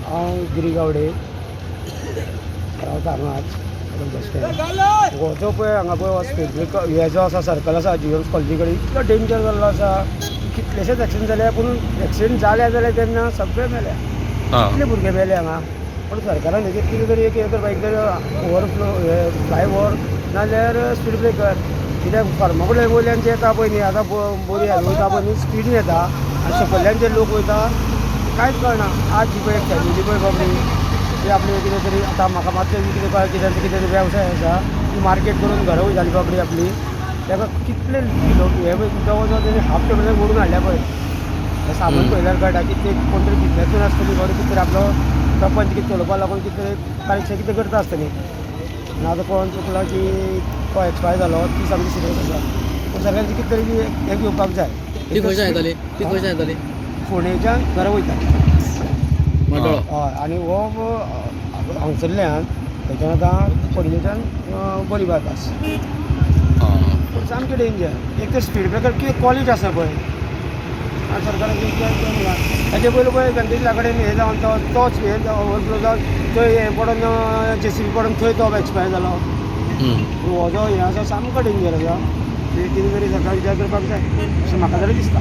हांव गिरी गावडे, रावता हांगाच बस स्टँड. हो जो पळय हांगा पळय हो स्पीड ब्रेकर हे जो आसा, सर्कल आसा जीएम कॉलेजी कडेन, इतलो डेंजर जाल्लो आसा. कितलेशेच एक्सिडंट जाले, पूण एक्सिडंट जाले जाल्यार तेन्ना सगळे मेले. कितले भुरगे मेले हांगा. पूण सरकारान हेजेर कितें तरी एक हें करपाक, एक तर ओवरफ्लो फ्लायओवर नाजाल्यार स्पीड ब्रेकर. कित्याक फार्मा कडेन वयल्यान जे येता पळय न्ही, आतां बोरी वयता पळय न्ही, स्पिडीन येता आनी सकयल्यान जे लोक वयता, कांयच कळना. आज जी पळय फॅमिली पळय बाबडी ती आपली कितें तरी, आतां म्हाका मातशें कितें कळ्ळें की तांचो कितें तरी वेवसाय आसा, ती मार्केट करून घरा वयताली बाबडी आपली. ताका कितले किलो हे पळय, जवळ जवळ तेणी हाफ टेबलाक ओडून हाडल्या पळय. हें सामान पळयल्यार कळटा की ते कोण तरी बिजनेसमॅन आसतली बाबडी, कितें तरी आपलो प्रपंच कितें चलोवपा लागून कितें तरी बारीकशें कितें करता आसतली. आनी आतां कोण चुकला की तो एक्सपायर जालो, ती सामकी सिरियस आसा. पूण सरकारान कितें तरी हें घेवपाक जाय. ती खंयच्यान येताली? ती खंयच्यान येताली? फोंडेच्यान घरा वयता. म्हाड्डोळा. हय, आनी हो हांगसरल्यान थंयच्यान आतां पणजेच्यान बोरी बायपास. पूण सामकें डेंजर. एक तर स्पीड ब्रेकर कितें कॉलेज आसा पळय आनी सरकारान विचार करूंक ना. ताचे पयलू पळय गणपतीला कडेन हें जावन तो तोच हे ओवरफ्लो जावन थंय हें पडोन, जेसीबी पडोन थंय तो एक्सपायर जालो. पूण हो जो हें आसा, सामको डेंजर आसा. ते कितें तरी सरकार विचार करपाक जाय अशें म्हाका तरी दिसता.